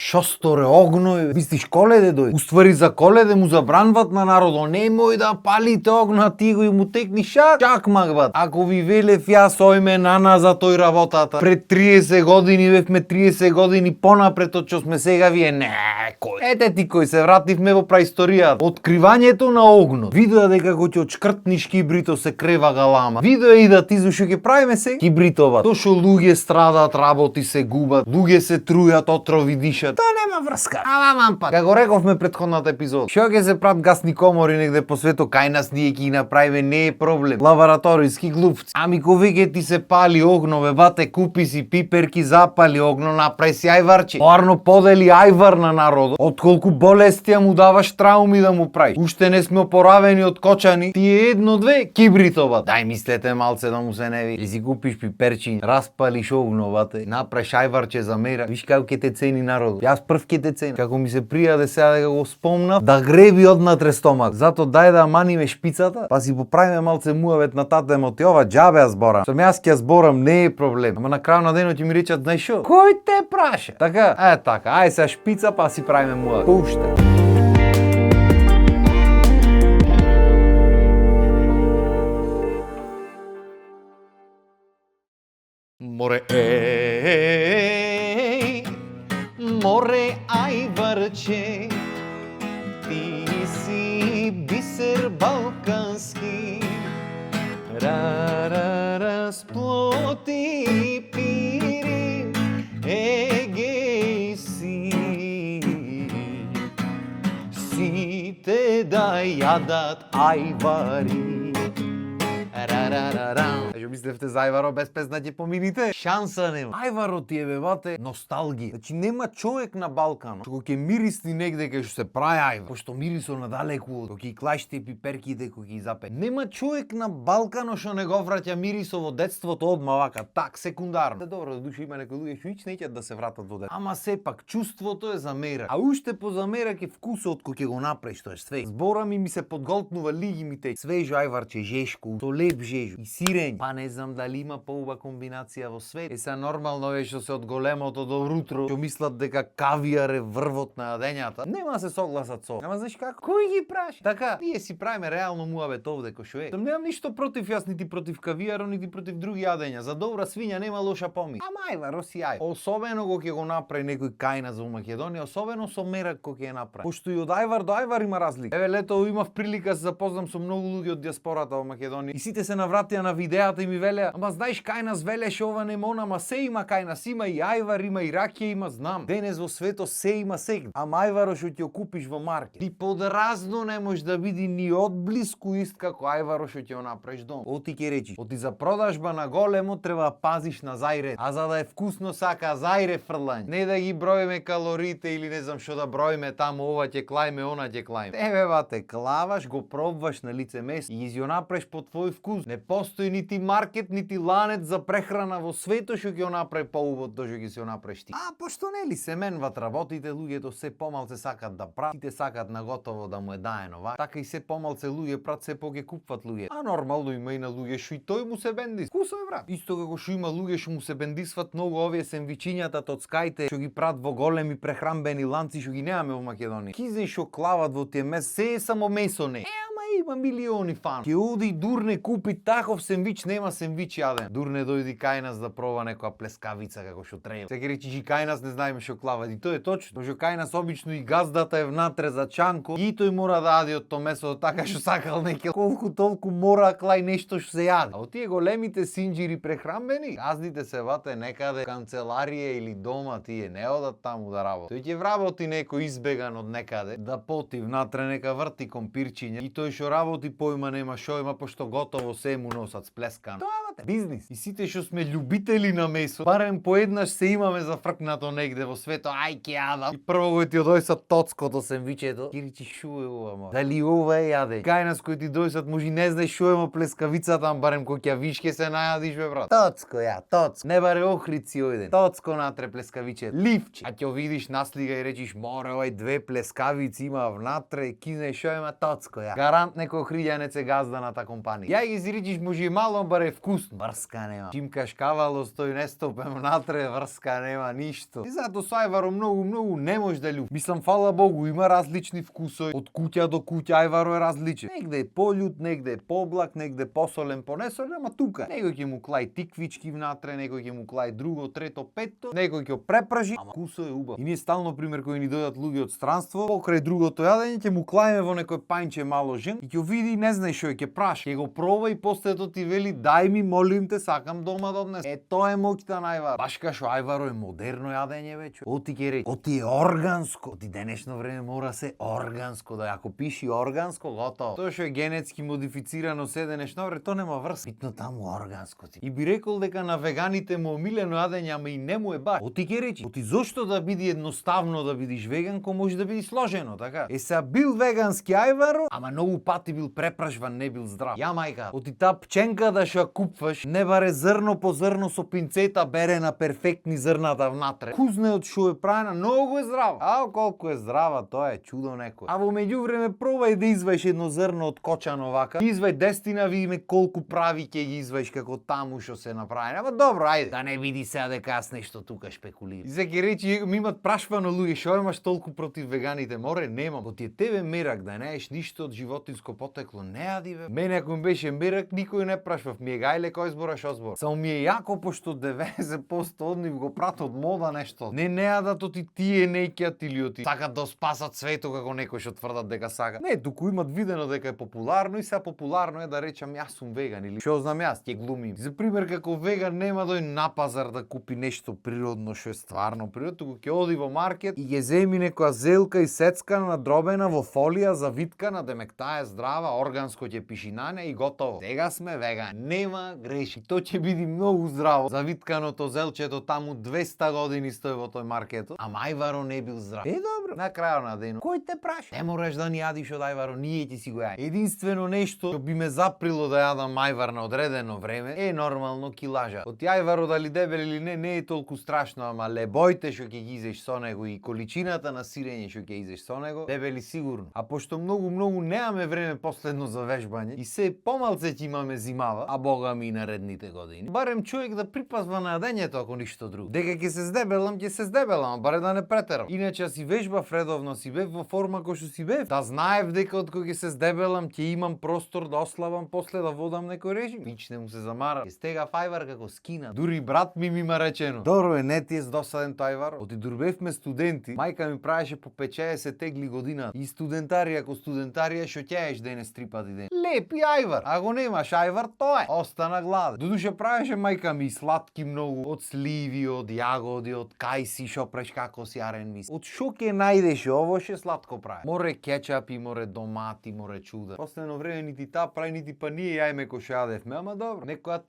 Шосторе огно, мислиш Коледе дој? Уствари за Коледе му забранват на народо, немој да палите огно, а ти го и му текни шак магбат. Ако ви велев јас ојме нана за тој работата, пред 30 години бевме 30 години понапред од што сме сега вие, не, кој? Ете ти кој се вративме во праисторијата. Откривањето на огно. Видео дека го ќе очкртниш кибрито се крева галама. Видео и да ти зашо ќе правиме се кибритова. То што луѓе страдат, работи се губат, луѓе се трујат, отрови дишат. Тоа нема врска. Ама мампа. Како рековме претходната епизода. Што ќе се прават гасни комори негде по светот, кај нас ние ќе ги направиме, не е проблем. Лабораториски глупци. Ами кога веќе ти се пали огно, бе бате, купи си пиперки, запали огно, направи си ајварче. Поарно подели ајвар на народот. Отколку болести му даваш трауми да му правиш. Уште не сме опоравени од кочани. Ти е едно-две кибритова. Дај мислете малце да му се не види. Си купиш пиперчиња, распалиш огно, бате, направиш ајварче за мера. Виш како ќе те цени народот. Јас прв ќе те цени. Како ми се пријаде сега дека го спомнав, да греби однатре стомак. Зато дај да маниме шпицата, па си поправиме малце муавет на тата емоти. Ова џабе ја зборам. Сум јас ќе зборам, не е проблем. Ама на крај на денот ќе ми речат, знаеш шо? Кој те праша? Така, така. Ај сега шпица па си правиме муавет. Пуште. Море, море ајварче, ти си бисер балкански, расплоти пирин егејски, сите да јадат ајвари. Што мислевте за ајваро без песна ќе помините? Шанса нема. Ајваро ти е бебате носталгија. Значи нема човек на Балканот што ќе мирисни негде кај што се прави ајвар, пошто мирисо надалеку, кога ќе клаќте пиперките, кога ќе запе. Нема човек на Балканот што не го враќа мирисо во детството одма вака, так секундарно. Добро, да душа има некои луѓе што неќат да се вратат во детство. Ама сепак чувството е за мера. А уште по замера ќе вкусот кога ќе го направиш тоа све. Збора ми се подголтнува лигимите. Свежо ајварче, жешко, со леп жежо и сирење. Па не знам дали има поуба комбинација во свет. Се нормално е што се од големото до утро, што мислат дека кавијар е врвот на јадењата. Нема да се согласат со. Ама знаеш како? Кој ги праша? Така, ние си правиме реално муабет овде кој што е. Немам ништо против јас, нити против кавијарот, нити против други јадења. За добра свиња нема лоша помис. Ама ајвар, оси ај. Особено кога ќе го направи некој кај нас во Македонија, особено со мерак кога ќе ја направи. Пошто и од ајвар до ајвар има разлика. Еве лето имав прилика да се запознам со многу луѓе од диаспората во Македонија. И сите се навратија на видеата и ми велеа, ама знаеш кај нас велеше ова нема она, ама се има кај нас, има и ајвар, има и ракија, има, знам. Денес во светот се има сегде. Ама ајварот што ќе купиш во маркет, ти подразно не може да биде ни одблиску ист како ајварот што ќе го направиш дом. Оти ќе речиш, оти за продажба на големо треба да пазиш на зајре, а за да е вкусно сака зајре фрлање. Не да ги броиме калориите или не знам што да броиме таму, ова ќе клајме, она ќе клајме. Еве бате, клаваш, го пробваш на лице место и ги направиш по твој вкус. Не постои нити маркет, нити ланец за прехрана во светот што ќе го направи поубаво тоа што ќе се го направиш ти. А пошто нели се менват работите, луѓето се помалце сакат да прават, сите сакат на готово да му е даено, ва. Така и се помалце луѓе прат се поќе купуват луѓе. А нормално има и на луѓе што и тој му се бендис. Вкусо е брат. Исто како што има луѓе што му се бендисват многу овие сендвичињата тоцкајте што ги прават во големи прехранбени ланци што ги немаме во Македонија. Кизе што клават во тие мес, се е само месо не. Има милиони фан. Ќе оди Дурне купи таков сендвич, нема сендвич јаден. Дурне дојди кај нас да проба некоја плескавица како што треба. Сега речиш и кај нас не знаеме што клават. И тоа е точно. Што кај нас обично и газдата е внатре за чанко и тој мора да јаде од тоа месо така што сакал неќе. Колку толку мора клај нешто што се јаде. А од тие големите синџири прехранбени, газдите се вате некаде канцеларија или дома, тие не одат таму да работат. Тој ќе вработи некој избеган од некаде, да поти внатре нека врти компирчиња и тој што работи појма нема шо има, пошто готово се му носат сплескано. Тоа бате, бизнис. И сите што сме љубители на месо, барем поеднаш се имаме зафркнато негде во светот, ај ќе јадам. И прво кој ти дојсат тоцкото сендвичето, ќе речи шо е ова, ма? Дали ова е јаде? Кај нас кој ти дојсат може не знаеш шо е плескавицата, барем кој ќе виш ке се најадиш бе брат. Тоцко ја, тоцко. Не баре охрици ојден. Тоцко натре плескавиче, ливче. А ќе видиш наслика и речиш, море овај две плескавици има внатре, ки знаеш шо има тоцко ја. Гарант константно некој хриљанец е газданата компанија. Ја ги изричиш може и мало, баре вкусно. Врска нема. Чимкаш кавало, стои не стопем натре, врска нема ништо. И затоа со ајваро многу не може да љуб. Мислам, фала Богу, има различни вкусови. Од куќа до куќа ајваро е различен. Негде е пољут, негде е поблак, негде посолен, понесолен, ама тука. Некој ќе му клај тиквички внатре, некој ќе му клај друго, трето, петто, некој ќе препражи, ама вкусот е убав. И ние стално пример кои ни дојдат луѓе од странство, покрај другото јадење ќе му клајме во некој пајнче мало жен и ќе види, не знаеш што ќе праш. Ќе го проба и после тоа ти вели дај ми, молим те, сакам дома да однес. Тоа е моќта на ајваро. Баш кај што ајваро е модерно јадење веќе. Оти ќе рече, оти е органско. Оти денешно време мора се органско, да ако пиши органско, готово. Тоа што е генетски модифицирано се денешно време, тоа нема врска. Битно таму органско ти. И би рекол дека на веганите му омилено јадење, ама и не му е баш. Оти ќе рече, оти зошто да биде едноставно да бидиш веган, ко може да биде сложено, така? Сега бил вегански ајваро, ама многу пати бил препрашван, не бил здрав. Ја мајка, оти таа пченка да што купуваш, не баре зрно по зрно со пинцета бере на перфектни зрната внатре. Кузне од што е правена, многу е здрава. А колку е здрава, тоа е чудо некој. А во меѓувреме пробај да изваиш едно зрно од кочано вака. Извај 10 видиме колку прави ќе ги изваиш како таму што се направи. Ама добро, ајде. Да не види сега дека јас нешто тука шпекулирам. И сега ќе речи, ми имат прашвано луѓе, што имаш толку против веганите? Море, немам. Оти е тебе мерак да не еш ништо од животинско потекло, не јади бе. Мене ако ми беше мерак, никој не прашвав. Ми е гајле кој збораш озбор. Само ми е јако пошто 90% од нив го прат од мода нешто. Не јадат оти тие неќиат или оти сакат да спасат светот како некој што тврдат дека сака. Не, туку имат видено дека е популарно и сега популарно е да речам јас сум веган или што знам јас, ќе глумим. За пример како веган нема дој на пазар да купи нешто природно што е стварно природно, туку ќе оди во маркет и ќе земи некоја зелка и сецкана, надробена во фолија, завиткана, демек таа е здрава, органско ќе пиши на неа и готово. Сега сме веган. Нема греши. Тоа ќе биде многу здраво. Завитканото зелчето таму 200 години стои во тој маркетот, ама ајваро не бил здрав. Е добро, на крајот на денот. Кој те праша? Не мораш да ни јадиш од ајваро, ние ќе си го јадиме. Единствено нешто што би ме заприло да јадам ајвар на одредено време е нормално килажа. Од ајваро дали дебел или не е толку страшно, ама лебојте што ќе ги изеш со него и количината на сирење што ќе изеш со него, дебели сигурно. А пошто многу немаме време последно за вежбање и се помалце ќе имаме зимава, а бога ми и наредните години. Барем човек да припазва на јадењето ако ништо друго. Дека ќе се здебелам, ќе се здебелам, баре да не претерам. Иначе си вежбав редовно, си бев во форма кој што си бев. Да знаев дека од кога ќе се здебелам, ќе имам простор да ослабам после да водам некој режим. Пич не му се замара. Ќе стега ајвар како скина. Дури брат ми има речено. Добро е, не ти е досаден тој ајвар. Оти дур бевме студенти, мајка ми правеше по 5-60 тегли година. И студентарија ако студентарија што ќе еш денес 3 пати ден. Лепи ајвар. Ако немаш ајвар, тоа е. Остана гладен. Додуше правеше мајка ми сладки многу, од сливи, од јагоди, од кајси, шо преш како сјарен мис. Од шо ќе најдеш ово ше сладко прави. Море кетчапи, море домати, море чуда. Последно време нити таа прави, нити па ние јајме кој што јадевме, ама добро. Некоја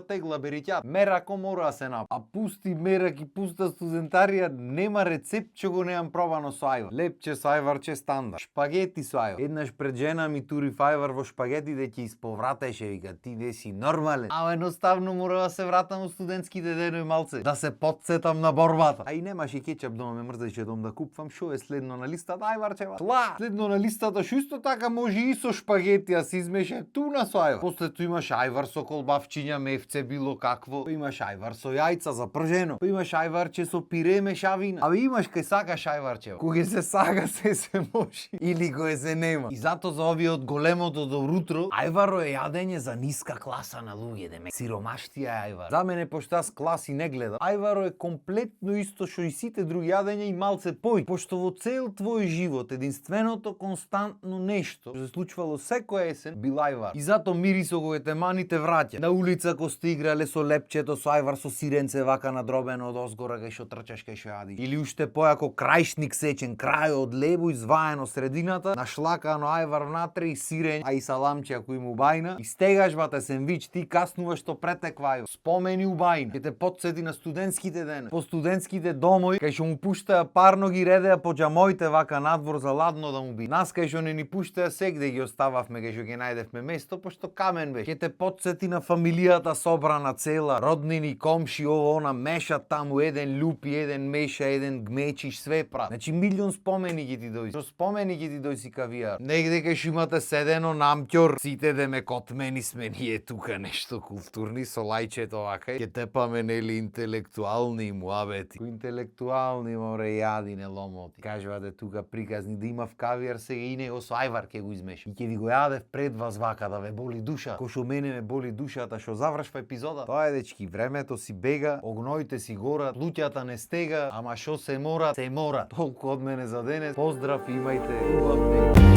тегла бериќа. Мерако мора да се направи. А пусти мерак и пуста студентарија нема рецепт што го немам пробано со ајвар. Лепче со ајварче стандард. Шпагети со ајвар. Еднаш пред жена ми тури ајвар во шпагетите ќе исповратеше, вика ти де си нормален. А едноставно мора да се вратам во студентските денови малце, да се потсетам на борбата. А и немаше кетчап дома, ме мрзеше дом да купувам, шо е следно на листата, ајварчева. Сла, следно на листата, шо исто така може и со шпагети, а се измеше туна со ајвар. После тоа имаш ајвар со колбавчиња, мефце, било какво. Имаш ајвар со јајца запржено. Имаш ајварче со пире мешавина. А имаш кај сакаш ајварчева. Кога се сака се може или кога се нема. И зато за овие од големото до утро, ајваро е јадење за ниска класа на луѓе, деме сиромаштија ајвар. За мене пошто аз класи не гледам, ајваро е комплетно исто што и сите други јадења и малце пој. Пошто во цел твој живот единственото константно нешто што се случвало секоја есен бил ајвар. И зато мирисот го етеманите враќа. На улица ко сте играле со лепчето, со ајвар со сиренце вака надробено од озгора кај што трчаш кај што јадиш. Или уште појако крајшник сечен, крајот од лебо изваено средината, нашлакано ајвар внатре и сирење, а и саламче ако има убајна. И стегаш бате сендвич, ти каснуваш што претеква ајвар. Спомени убајна. Ќе те потсети на студентските дена. По студентските домови, кај што му пуштаа парно ги редеа излеа по џамоите вака надвор за ладно да му би. Нас кај што не ни пуштеа сегде ги остававме кај што ги најдевме место, пошто камен беше. Ќе те потсети на фамилијата собрана цела, роднини, комши, ово она мешат таму, еден лупи, еден меша, еден гмечиш, све прат. Значи милион спомени ги ти дојси. Што спомени ги ти дојси кавијар. Негде кај што имате седено намќор, сите деме котмени сме ние тука нешто културни со лајчето вака. Ќе тепаме нели интелектуални муабети. Интелектуални море јадине ломоти. Кажувате тука приказни да има кавијар сега и него со ајвар ќе го измеши. И ќе ви го јадев пред вас вака да ве боли душа. Кој што мене ме боли душата што завршва епизода. Тоа е дечки, времето си бега, огноите си горат, луѓата не стега, ама што се мора, се мора. Толку од мене за денес. Поздрав, имајте убав ден.